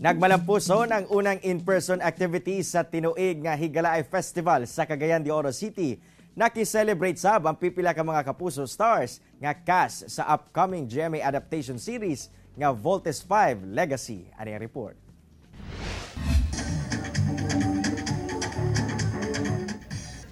Nagmalampuson ang unang in-person activity sa tinuig nga Higalaay Festival sa Cagayan de Oro City. Naki-celebrate sab ang pipila ka mga Kapuso stars nga cast sa upcoming GMA adaptation series nga Voltes 5 Legacy. Ani ang report.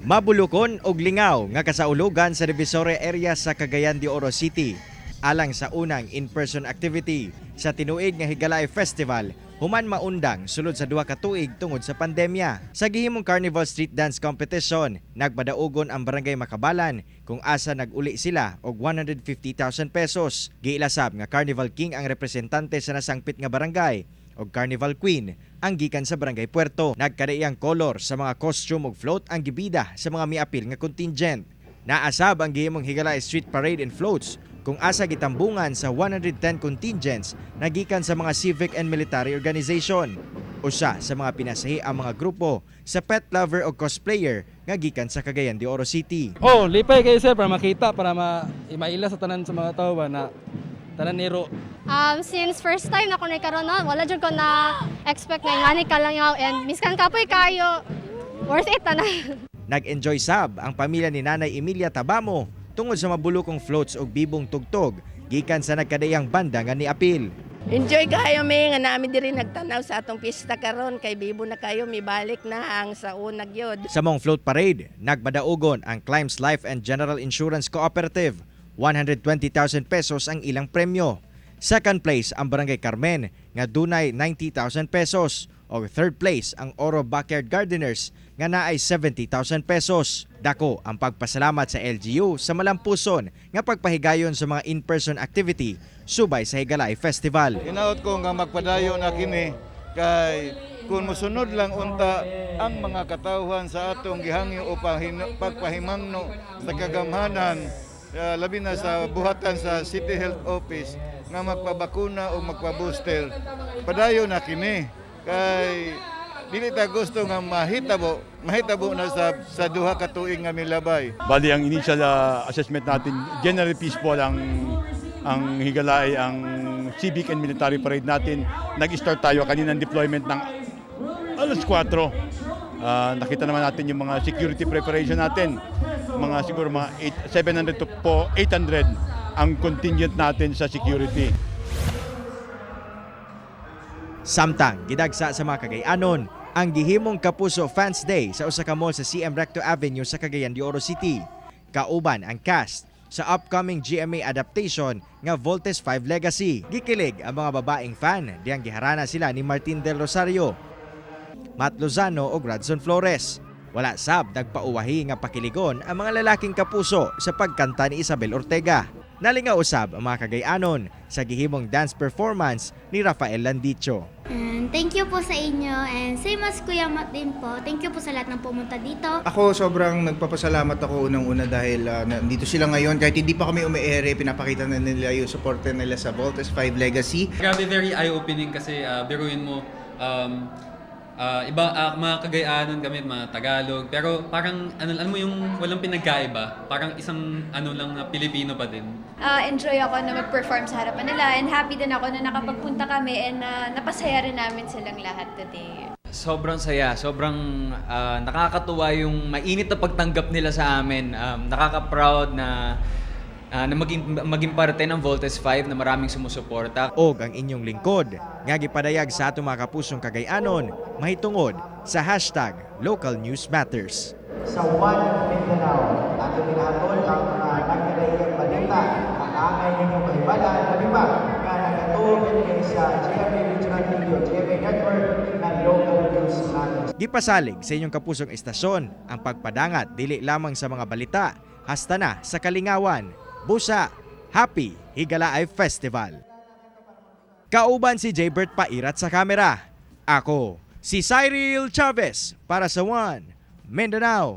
Mabulukon og lingaw nga kasaulugan sa Divisoria area sa Cagayan de Oro City alang sa unang in-person activity sa tinuig nga Higalaay Festival human maundang sulod sa 2 ka tuig tungod sa pandemya. Sa gihimong Carnival Street Dance Competition, nagpadaugon ang Barangay Makabalan kung asa nag-uli sila og 150,000 pesos. Giilasab nga Carnival King ang representante sa nasangpit nga barangay og Carnival Queen ang gikan sa Barangay Puerto. Nagkadaiyang kolor sa mga costume ug float ang gibida sa mga miapil nga contingent. Naasab ang gihimong Higalaay Street Parade and Floats kung asa gitambungan sa 110 contingents na gikan sa mga civic and military organization. Usa sa mga pinasahi ang mga grupo sa pet lover o cosplayer nga gikan sa Cagayan de Oro City. Oh, lipay kayo, sir, para makita, para maila sa tanan sa mga tao ba na tanan niro. Since first time na ko nagkaroon no, wala jud ko na expect na ingani ka lang yaw and miskan kapoy kayo, worth it na. Nag-enjoy sab ang pamilya ni Nanay Emilia Tabamo tungod sa mabulukong floats og bibong tugtog gikan sa nagkadaiyang banda nga niapil. Enjoy kayo mi nga nami diri nagtanaw sa atong pista karon kay bibo na kayo, mibalik na ang sa unag yod. Sa mong float parade, nagpadaugon ang Climbs Life and General Insurance Cooperative. 120,000 pesos ang ilang premyo. Second place ang Barangay Carmen nga dunay 90,000 pesos o third place ang Oro Backyard Gardeners nga naay 70,000 pesos. Dako ang pagpasalamat sa LGU sa malampuson nga pagpahigayon sa mga in-person activity subay sa Higalaay Festival. Hinaot ko nga magpadayon na kini kay kung mosunod lang unta ang mga katawhan sa atong gihangyo o pagpahimangno sa kagamhanan, labi na sa buhatan sa City Health Office nga magpabakuna o magpa-booster, padayon na kini kay dili ta gusto nga mahitabo mahitabo na sa 2 ka tuig nga milabay. Bali, ang initial assessment natin, generally peaceful ang Higalaay, ang civic and military parade natin. Nag-start tayo kanina ng deployment ng alas 4. Nakita naman natin yung mga security preparation natin. Mga siguro mga 8, 700 to po 800 ang contingent natin sa security. Samtang gidagsa sa mga Cagayanon ang gihimong Kapuso Fans Day sa usa ka mall sa CM Recto Avenue sa Cagayan de Oro City. Kauban ang cast sa upcoming GMA adaptation nga Voltes 5 Legacy. Gikilig ang mga babaeng fan diyang giharana sila ni Martin del Rosario, Matt Lozano o Gradson Flores. Wala sab nagpauwahi nga pakiligon ang mga lalaking kapuso sa pagkanta ni Isabel Ortega. Nalingaw usab ang mga Cagayanon sa gihimong dance performance ni Rafael Landicho. And thank you po sa inyo and same as Kuya Matt din po. Thank you po sa lahat ng pumunta dito. Ako, sobrang nagpapasalamat ako unang-una dahil nandito sila ngayon kahit hindi pa kami umiere, pinapakita na nila yung suporta nila sa Voltes 5 Legacy. Grabe, very eye-opening kasi biruin mo, iba, mga Kagayanon kami, mga Tagalog, pero parang, ano, alam mo yung walang pinagkaiba, parang isang ano lang na Pilipino pa din. Enjoy ako na mag-perform sa harapan nila and happy din ako na nakapagpunta kami and napasaya rin namin silang lahat today. Sobrang saya, sobrang nakakatuwa yung mainit na pagtanggap nila sa amin. Nakaka-proud na maging parte ng Voltes 5 na maraming sumusuporta. Og ang inyong lingkod nga gipadayag sa atong mga kapusong Kagayanon mahitungod sa #LocalNewsMatters. Sa One Mindanao, atong ginahatol ang mga nagkadaiyang balita ang angay ninyong kahibala, labi pa nga nagatuo kini sa GMA Regional Radio, GMA Network na Local News Matters. Gipasalig sa inyong kapusong istasyon ang pagpadangat dili lamang sa mga balita hasta na sa kalingawan. Busa, Happy Higalaay Festival. Kauban si Jaybert Pairat sa kamera. Ako, si Cyril Chavez para sa One Mindanao.